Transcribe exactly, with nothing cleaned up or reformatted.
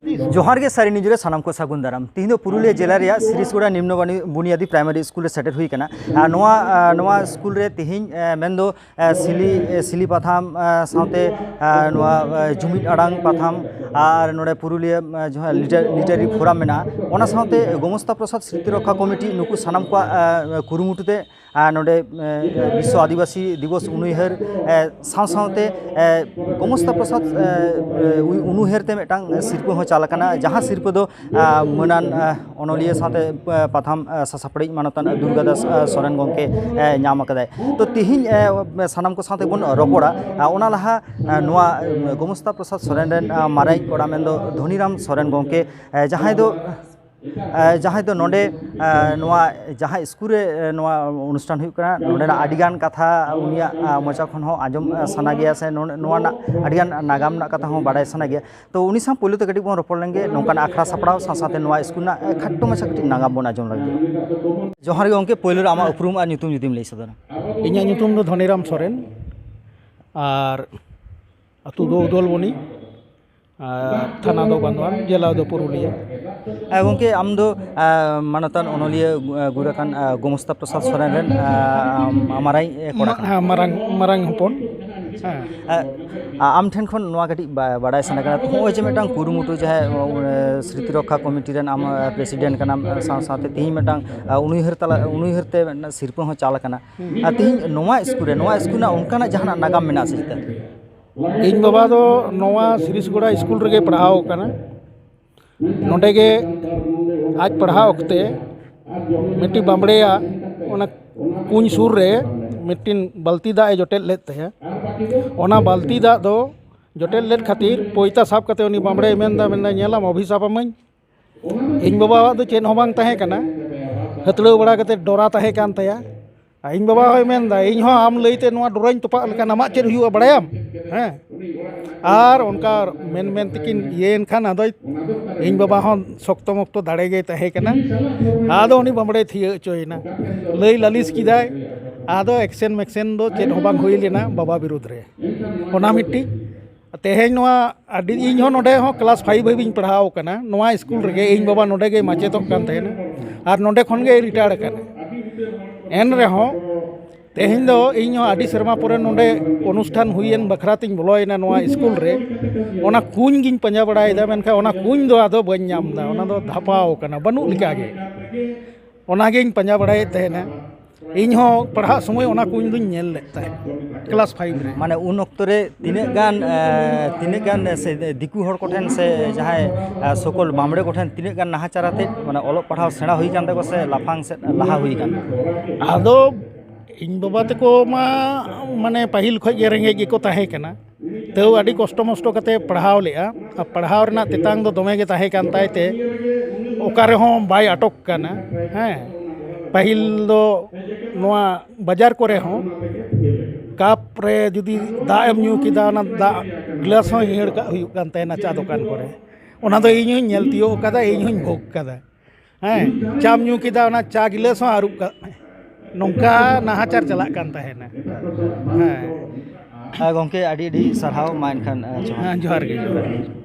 ᱡᱚᱦᱟᱨ ᱜᱮ ᱥᱟᱹᱨᱤ ᱱᱤᱭᱩᱡᱽ ᱨᱮ ᱥᱟᱱᱟᱢ ᱠᱚ ᱥᱟᱹᱜᱩᱱ ᱫᱟᱨᱟᱢ᱾ ᱛᱤᱦᱤᱧ ᱫᱚ ᱯᱩᱨᱩᱞᱤᱭᱟᱹ ᱡᱮᱞᱟ ᱨᱮᱭᱟᱜ ᱥᱤᱨᱤᱥᱜᱚᱲᱟ ᱱᱤᱢᱱᱚ ᱵᱟᱱᱤ-, ᱵᱩᱱᱤᱭᱟᱫᱤ ᱯᱨᱟᱭᱢᱟᱨᱤ ᱥᱠᱩᱞ ᱨᱮ ᱥᱮᱴᱮᱨ ᱦᱩᱭ ᱟᱠᱟᱱᱟ᱾ ᱟᱨ ᱱᱚᱣᱟ, ᱟᱨ ᱱᱚᱣᱟ ᱥᱠᱩᱞ ᱨᱮ ᱛᱤᱦᱤᱧ, ᱮ, ᱢᱮᱱᱫᱚ, ᱮ, ᱥᱤᱞᱤ, ᱮ, ᱥᱤᱞᱤ ᱯᱟᱛᱷᱟᱢ, ᱮ, ᱥᱟᱶᱛᱮ, ᱮ, ᱱᱚᱣᱟ, ᱮ, ᱡᱩᱢᱤᱫ ᱟᱲᱟᱝ ᱯᱟᱛᱷᱟᱢ ᱟᱨ ᱱᱚᱰᱮ ᱯᱩᱨᱩᱞᱤᱭᱟᱹ, ᱮ, ᱡᱟᱦᱟᱸ ᱞᱤᱴᱟᱨ-, ᱞᱤᱴᱟᱨᱟᱨᱤ ᱯᱷᱳᱨᱟᱢ ᱢᱮᱱᱟᱜᱼᱟ, ᱚᱱᱟ ᱥᱟᱶᱛᱮ ᱜᱳᱢᱚᱥᱛᱟ ᱯᱨᱚᱥᱟᱫᱽ ᱥᱢᱨᱤᱛᱤ ᱨᱚᱠᱠᱷᱟ ᱠᱚᱢᱤᱴᱤ, ᱱᱩᱠᱩ ᱥᱟᱱᱟᱢ ᱠᱚᱣᱟᱜ, ᱮ, ᱠᱩᱨᱩᱢᱩᱴᱩ ᱛᱮ ᱟᱨ ᱱᱚᱰᱮ, ᱮ, ᱵᱤᱥᱥᱚ ᱟᱹᱫᱤᱵᱟᱹᱥᱤ ᱫᱤᱵᱚᱥ ᱩᱱᱩᱭᱦᱟᱹᱨ, ᱮ, ᱥᱟᱶ ᱥᱟᱶᱛᱮ, ᱮ, ᱜᱳᱢᱚᱥᱛᱟ ᱯᱨᱚᱥᱟᱫᱽ, ᱮ, ᱮ, ᱩᱱᱩᱭᱦᱟᱹᱨ ᱛᱮ ᱢᱤᱫᱴᱟᱝ ᱥᱤᱨᱯᱟᱹ ᱦᱚᱸ ᱪᱟᱞ ᱟᱠᱟᱱᱟ, ᱡᱟᱦᱟᱸ ᱥᱤᱨᱯᱟᱹ ᱫᱚ, ᱮ, ᱢᱟᱹᱱᱟᱱ, ᱮ, ᱚᱱᱚᱞᱤᱭᱟᱹ ᱥᱟᱶᱛᱮ, ᱮ, ᱯᱟᱛᱷᱟᱢ, ᱮ, ᱥᱟᱥᱟᱯᱲᱟᱣᱤᱡ ᱢᱟᱱᱚᱛᱟᱱ ᱫᱩᱨᱜᱟ ᱫᱟᱥ, ᱮ, ᱥᱚᱨᱮᱱ ᱜᱚᱢᱠᱮ, ᱮ, ᱧᱟᱢ ᱟᱠᱟᱫᱟᱭ᱾ ᱛᱚ, ᱛᱤᱦᱤᱧ, ᱮ, ᱥᱟᱱᱟᱢ ᱠᱚ ᱥᱟᱶᱛᱮ ᱵᱚᱱ ᱨᱚᱯᱚᱲᱟ᱾ ᱮ, ᱚᱱᱟ ᱞᱟᱦᱟ, ᱮ, ᱱᱚᱣᱟ, ᱮ, ᱜᱳᱢᱚᱥᱛᱟ ᱯᱨᱚᱥᱟᱫᱽ ᱥᱚᱨᱮᱱ ᱨᱮᱱ, ᱮ, ᱢᱟᱨᱟᱝ ᱠᱚᱲᱟ ᱢᱮᱱᱫᱚ ᱫᱷᱚᱱᱤᱨᱟᱢ ᱥᱚᱨᱮᱱ ᱜᱚᱢᱠᱮ, ᱮ, ᱡᱟᱦᱟᱸᱭ ᱫᱚ ᱮ, ᱡᱟᱦᱟᱸᱭ ᱫᱚ ᱱᱚᱰᱮ, ᱮ, ᱱᱚᱣᱟ ᱡᱟᱦᱟᱸ ᱥᱠᱩᱞ ᱨᱮ, ᱮ, ᱱᱚᱣᱟ ᱚᱱᱩᱥᱴᱷᱟᱱ ᱦᱩᱭᱩᱜ ᱠᱟᱱᱟ, ᱱᱚᱰᱮᱱᱟᱜ ᱟᱹᱰᱤᱜᱟᱱ ᱠᱟᱛᱷᱟ ᱩᱱᱤᱭᱟᱜ, ᱮ, ᱢᱚᱪᱟ ᱠᱷᱚᱱ ᱦᱚᱸ ᱟᱸᱡᱚᱢ, ᱮ, ᱥᱟᱱᱟ ᱜᱮᱭᱟ, ᱥᱮ ᱱᱚᱰᱮ, ᱱᱚᱣᱟ ᱨᱮᱱᱟᱜ ᱟᱹᱰᱤᱜᱟᱱ ᱱᱟᱜᱟᱢ ᱨᱮᱱᱟᱜ ᱠᱟᱛᱷᱟ ᱦᱚᱸ ᱵᱟᱰᱟᱭ ᱥᱟᱱᱟ ᱜᱮᱭᱟ᱾ ᱛᱚ, ᱩᱱᱤ ᱥᱟᱶ ᱯᱳᱭᱞᱳ ᱛᱮ ᱠᱟᱹᱴᱤᱡ ᱵᱚᱱ ᱨᱚᱯᱚᱲ ᱞᱮᱱᱜᱮ, ᱱᱚᱝᱠᱟᱱᱟᱜ ᱟᱠᱷᱲᱟ ᱥᱟᱯᱲᱟᱣ ᱥᱟᱶ ᱥᱟᱶᱛᱮ ᱱᱚᱣᱟ ᱥᱠᱩᱞ ᱨᱮᱱᱟᱜ, ᱮ, ᱠᱷᱟᱴᱚ ᱢᱟᱪᱷᱟ ᱠᱟᱹᱴᱤᱡ ᱱᱟᱜᱟᱢ ᱵᱚᱱ ᱟᱸᱡᱚᱢ ᱞᱟᱹᱜᱤᱫ᱾ ᱡᱚᱦᱟᱨ ᱜᱮ ᱜᱚᱢᱠᱮ, ᱯᱳᱭᱞᱳ ᱨᱮ ᱟᱢᱟᱜ ᱩᱯᱨᱩᱢ ᱟᱨ ᱧᱩᱛᱩᱢ ᱡᱩᱫᱤᱢ ᱞᱟᱹᱭ ᱥᱚᱫᱚᱨᱟ᱾ ᱤᱧᱟᱹᱜ ᱧᱩᱛᱩᱢ ᱫᱚ ᱫᱷᱚᱱᱤᱨᱟᱢ ᱥᱚᱨᱮᱱ, ᱟᱨ ᱟᱹᱛᱩ ᱫᱚ ᱩᱫᱚᱞᱵᱚᱱᱤ, ᱟᱨ ᱛᱷᱟᱱᱟ ᱫᱚ ᱵᱟᱸᱫᱣᱟᱱ, ᱡᱮᱞᱟ ᱫᱚ ᱯᱩᱨᱩᱞᱤᱭᱟᱹ᱾ ᱦᱮᱸ ᱜᱚᱢᱠᱮ, ᱟᱢ ᱫᱚ, ᱮ, ᱢᱟᱱᱚᱛᱟᱱ ᱚᱱᱚᱞᱤᱭᱟᱹ, ᱮ, ᱜᱩᱨ ᱟᱠᱟᱱ, ᱮ, ᱜᱳᱢᱚᱥᱛᱟ ᱯᱨᱚᱥᱟᱫᱽ ᱥᱚᱨᱮᱱ ᱨᱮᱱ, ᱮ, ᱢᱟᱨᱟᱝ, ᱮ, ᱠᱚᱲᱟ ᱢᱟ-, ᱠᱟᱱᱟ᱾ ᱦᱮᱸ, ᱢᱟᱨᱟᱝ, ᱢᱟᱨᱟᱝ ᱦᱚᱯᱚᱱ᱾ ᱦᱮᱸ᱾ ᱮ, ᱟ-, ᱟᱢ ᱴᱷᱮᱱ ᱠᱷᱚᱱ ᱱᱚᱣᱟ ᱠᱟᱹᱴᱤᱡ ᱵᱟ-, ᱵᱟᱲᱟᱭ ᱥᱟᱱᱟ ᱠᱟᱱᱟ, ᱱᱚᱜᱼᱚᱭ ᱡᱮ ᱢᱤᱫᱴᱟᱝ ᱠᱩᱨᱩᱢᱩᱴᱩ, ᱡᱟᱦᱟᱸᱭ, ᱮ, ᱥᱢᱨᱤᱛᱤ ᱨᱚᱠᱠᱷᱟ ᱠᱚᱢᱤᱴᱤ ᱨᱮᱱ ᱟᱢ, ᱮ, ᱯᱨᱮᱥᱤᱰᱮᱱᱴ ᱠᱟᱱᱟᱢ, ᱮ, ᱥᱟᱶ ᱥᱟᱶᱛᱮ ᱛᱮᱦᱤᱧ ᱢᱤᱫᱴᱟᱝ, ᱮ, ᱩᱱᱩᱭᱦᱟᱹᱨ ᱛᱟᱞᱟ, ᱩᱱᱩᱭᱦᱟᱹᱨ ᱛᱮ ᱢᱤᱫᱴᱟᱝ ᱥᱤᱨᱯᱟᱹ ᱦᱚᱸ ᱪᱟᱞ ᱟᱠᱟᱱᱟ᱾ ᱟᱨ ᱛᱮᱦᱮᱧ ᱱᱚᱣᱟ ᱥᱠᱩᱞ ᱨᱮ, ᱱᱚᱣᱟ ᱥᱠᱩᱞ ᱨᱮᱱᱟᱜ ᱚᱱᱠᱟᱱᱟᱜ ᱡᱟᱦᱟᱱᱟᱜ ᱱᱟᱜᱟᱢ ᱢᱮᱱᱟᱜᱼᱟ ᱥᱮ ᱪᱮᱛᱟ? ᱤᱧ ᱵᱟᱵᱟ ᱫᱚ ᱱᱚᱣᱟ ᱥᱤᱨᱤᱥᱜᱚᱲᱟ ᱥᱠᱩᱞ ᱨᱮᱜᱮ ᱯᱟᱲᱦᱟᱣ ᱟᱠᱟᱱᱟ᱾ ᱱᱚᱰᱮ ᱜᱮ ᱟᱡ ᱯᱟᱲᱦᱟᱣ ᱚᱠᱛᱮ ᱢᱤᱫᱴᱤᱡ ᱵᱟᱢᱵᱲᱮᱭᱟᱜ ᱚᱱᱟ ᱠᱩᱧ ᱥᱩᱨ ᱨᱮ ᱢᱤᱫᱴᱤᱱ ᱵᱟᱹᱞᱛᱤ ᱫᱟᱜ ᱮ ᱡᱚᱴᱮᱫ ᱞᱮᱫ ᱛᱟᱦᱮᱸᱫ᱾ ᱚᱱᱟ ᱵᱟᱹᱞᱛᱤ ᱫᱟᱜ ᱫᱚ ᱡᱚᱴᱮᱫ ᱞᱮᱫ ᱠᱷᱟᱹᱛᱤᱨ ᱯᱚᱭᱛᱟ ᱥᱟᱵ ᱠᱟᱛᱮ ᱩᱱᱤ ᱵᱟᱢᱵᱲᱮᱭ ᱢᱮᱱᱫᱟ, ᱢᱮᱱᱫᱟ, "ᱧᱮᱞᱟᱢ, ᱚᱵᱷᱤᱥᱟᱯ ᱟᱹᱢᱟᱹᱧ᱾" ᱤᱧ ᱵᱟᱵᱟᱣᱟᱜ ᱫᱚ ᱪᱮᱫ ᱦᱚᱸ ᱵᱟᱝ ᱛᱟᱦᱮᱸ ᱠᱟᱱᱟ, ᱦᱟᱹᱛᱲᱟᱹᱣ ᱵᱟᱲᱟ ᱠᱟᱛᱮ ᱰᱚᱨᱟ ᱛᱟᱦᱮᱸ ᱠᱟᱱ ᱛᱟᱭᱟ᱾ ᱟᱨ ᱤᱧ ᱵᱟᱵᱟ ᱦᱚᱸᱭ ᱢᱮᱱᱫᱟ, "ᱤᱧ ᱦᱚᱸ ᱟᱢ ᱞᱟᱹᱭᱛᱮ ᱱᱚᱣᱟ ᱰᱚᱨᱟᱧ ᱛᱚᱯᱟᱜ ᱞᱮᱠᱷᱟᱱ ᱟᱢᱟᱜ ᱪᱮᱫ ᱦᱩᱭᱩᱜᱼᱟ ᱵᱟᱲᱟᱭᱟᱢ?" ᱦᱮᱸ᱾ ᱟᱨ ᱚᱱᱠᱟ ᱢᱮᱱ ᱢᱮᱱ ᱛᱮᱠᱤᱱ ᱤᱭᱟᱹᱭᱮᱱ ᱠᱷᱟᱱ, ᱟᱫᱚᱭ, ᱤᱧ ᱵᱟᱵᱟ ᱦᱚᱸ ᱥᱚᱠᱛᱚ ᱢᱚᱠᱛᱚ ᱫᱟᱲᱮ ᱜᱮᱭ ᱛᱟᱦᱮᱸ ᱠᱟᱱᱟ᱾ ᱟᱫᱚ ᱩᱱᱤ ᱵᱟᱢᱵᱲᱮᱭ ᱛᱷᱤᱭᱟᱹ ᱦᱚᱪᱚᱭᱮᱱᱟ, ᱞᱟᱹᱭ ᱞᱟᱹᱞᱤᱥ ᱠᱮᱫᱟᱭ᱾ ᱟᱫᱚ ᱮᱠᱥᱮᱱ ᱢᱮᱠᱥᱮᱱ ᱫᱚ ᱪᱮᱫ ᱦᱚᱸ ᱵᱟᱝ ᱦᱩᱭ ᱞᱮᱱᱟ ᱵᱟᱵᱟ ᱵᱤᱨᱩᱫᱽ ᱨᱮ᱾ ᱚᱱᱟ ᱢᱤᱫᱴᱤᱡ᱾ ᱟᱨ ᱛᱮᱦᱮᱧ ᱱᱚᱣᱟ ᱟᱹᱰᱤ, ᱤᱧ ᱦᱚᱸ ᱱᱚᱰᱮ ᱦᱚᱸ ᱠᱞᱟᱥ ᱯᱷᱟᱭᱤᱵᱷ ᱦᱟᱹᱵᱤᱡ ᱤᱧ ᱯᱟᱲᱦᱟᱣ ᱟᱠᱟᱱᱟ ᱱᱚᱣᱟ ᱥᱠᱩᱞ ᱨᱮᱜᱮ᱾ ᱤᱧ ᱵᱟᱵᱟ ᱱᱚᱰᱮ ᱜᱮᱭ ᱢᱟᱪᱮᱫᱚᱜ ᱠᱟᱱ ᱛᱟᱦᱮᱱᱟ ᱟᱨ ᱱᱚᱰᱮ ᱠᱷᱚᱱ ᱜᱮᱭ ᱨᱤᱴᱟᱭᱟᱨ ᱟᱠᱟᱱᱟ᱾ ᱮᱱ ᱨᱮᱦᱚᱸ ᱛᱮᱦᱮᱧ ᱫᱚ ᱤᱧ ᱦᱚᱸ ᱟᱹᱰᱤ ᱥᱮᱨᱢᱟ ᱯᱚᱨᱮ ᱱᱚᱰᱮ ᱚᱱᱩᱥᱴᱷᱟᱱ ᱦᱩᱭᱮᱱ ᱵᱟᱠᱷᱨᱟ ᱛᱤᱧ ᱵᱚᱞᱚᱭᱮᱱᱟ ᱱᱚᱣᱟ ᱥᱠᱩᱞ ᱨᱮ᱾ ᱚᱱᱟ ᱠᱩᱧ ᱜᱤᱧ ᱯᱟᱸᱡᱟ ᱵᱟᱲᱟᱭᱮᱫᱟ, ᱢᱮᱱᱠᱷᱟᱱ ᱚᱱᱟ ᱠᱩᱧ ᱫᱚ ᱟᱫᱚ ᱵᱟᱹᱧ ᱧᱟᱢ ᱮᱫᱟ, ᱚᱱᱟ ᱫᱚ ᱫᱷᱟᱯᱟᱣ ᱟᱠᱟᱱᱟ, ᱵᱟᱹᱱᱩᱜ ᱞᱮᱠᱟᱜᱮ᱾ ᱚᱱᱟᱜᱤᱧ ᱯᱟᱸᱡᱟ ᱵᱟᱲᱟᱭᱮᱫ ᱛᱟᱦᱮᱱᱟ᱾ ᱤᱧ ᱦᱚᱸ ᱯᱟᱲᱦᱟᱜ ᱥᱚᱢᱚᱭ ᱚᱱᱟ ᱠᱩᱧ ᱫᱚᱧ ᱧᱮᱞ ᱞᱮᱫ ᱛᱟᱦᱮᱸᱫ ᱠᱞᱟᱥ ᱯᱷᱟᱭᱤᱵᱷ ᱨᱮ᱾ ᱢᱟᱱᱮ ᱩᱱ ᱚᱠᱛᱚ ᱨᱮ ᱛᱤᱱᱟᱹᱜ ᱜᱟᱱ ᱮ, ᱛᱤᱱᱟᱹᱜ ᱜᱟᱱ ᱥᱮ ᱫᱤᱠᱩ ᱦᱚᱲ ᱠᱚᱴᱷᱮᱱ ᱥᱮ ᱡᱟᱦᱟᱸᱭ ᱮ, ᱥᱚᱠᱚᱞ ᱵᱟᱢᱲᱮ ᱠᱚᱴᱷᱮᱱ ᱛᱤᱱᱟᱹᱜ ᱜᱟᱱ ᱱᱟᱦᱟᱪᱟᱨ ᱟᱛᱮᱫ ᱢᱟᱱᱮ ᱚᱞᱚᱜ ᱯᱟᱲᱦᱟᱣ ᱥᱮᱬᱟ ᱦᱩᱭ ᱠᱟᱱ ᱛᱟᱠᱚᱣᱟ ᱥᱮ ᱞᱟᱯᱷᱟᱝ ᱥᱮᱫ ᱞᱟᱦᱟ ᱦᱩᱭ ᱠᱟᱱ ᱛᱟᱠᱚᱣᱟ? ᱟᱫᱚ ᱤᱧ ᱵᱟᱵᱟ ᱛᱟᱠᱚ ᱢᱟ ᱢᱟᱱᱮ ᱯᱟᱹᱦᱤᱞ ᱠᱷᱚᱱ ᱜᱮ ᱨᱮᱸᱜᱮᱡ ᱜᱮᱠᱚ ᱛᱟᱦᱮᱸ ᱠᱟᱱᱟ, ᱛᱟᱹᱣ ᱟᱹᱰᱤ ᱠᱚᱥᱴᱚ ᱢᱚᱥᱴᱚ ᱠᱟᱛᱮ ᱯᱟᱲᱦᱟᱣ ᱞᱮᱫᱼᱟ᱾ ᱟᱨ ᱯᱟᱲᱦᱟᱣ ᱨᱮᱱᱟᱜ ᱛᱮᱛᱟᱝ ᱫᱚ ᱫᱚᱢᱮ ᱜᱮ ᱛᱟᱦᱮᱸ ᱠᱟᱱ ᱛᱟᱭ ᱛᱮ ᱚᱠᱟ ᱨᱮᱦᱚᱸ ᱵᱟᱭ ᱟᱴᱚᱠ ᱠᱟᱱᱟ᱾ ᱦᱮᱸ, ᱯᱟᱹᱦᱤᱞ ᱫᱚ ᱱᱚᱣᱟ ᱵᱟᱡᱟᱨ ᱠᱚᱨᱮ ᱦᱚᱸ ᱠᱟᱯ ᱨᱮ ᱡᱩᱫᱤ ᱫᱟᱜ ᱮᱢ ᱧᱩ ᱠᱮᱫᱟ, ᱚᱱᱟ ᱫᱟᱜ ᱜᱞᱟᱥ ᱦᱚᱸ ᱦᱤᱭᱟᱹᱲ ᱠᱟᱜ ᱦᱩᱭᱩᱜ ᱠᱟᱱ ᱛᱟᱦᱮᱱᱟ ᱪᱟ ᱫᱚᱠᱟᱱ ᱠᱚᱨᱮ᱾ ᱚᱱᱟ ᱫᱚ ᱤᱧ ᱦᱚᱸᱧ ᱧᱮᱞ ᱛᱤᱭᱳᱜ ᱠᱟᱫᱟ, ᱤᱧ ᱦᱚᱸᱧ ᱵᱷᱳᱜᱽ ᱠᱟᱫᱟ᱾ ᱦᱮᱸ, ᱪᱟᱢ ᱧᱩ ᱠᱮᱫᱟ, ᱚᱱᱟ ᱪᱟ ᱜᱤᱞᱟᱹᱥ ᱦᱚᱸ ᱟᱹᱨᱩᱵ ᱠᱟᱜ ᱢᱮ, ᱱᱚᱝᱠᱟ ᱱᱟᱦᱟᱪᱟᱨ ᱪᱟᱞᱟᱜ ᱠᱟᱱ ᱛᱟᱦᱮᱱᱟ᱾ ᱦᱮᱸ᱾ ᱦᱮᱸ ᱜᱚᱢᱠᱮ, ᱟᱹᱰᱤ ᱟᱹᱰᱤ ᱥᱟᱨᱦᱟᱣ᱾ ᱢᱟ ᱮᱱᱠᱷᱟᱱ ᱮ, ᱡᱚᱦᱟᱨ᱾ ᱦᱮᱸ, ᱡᱚᱦᱟᱨ ᱜᱮ, ᱡᱚᱦᱟᱨ ᱜᱮ᱾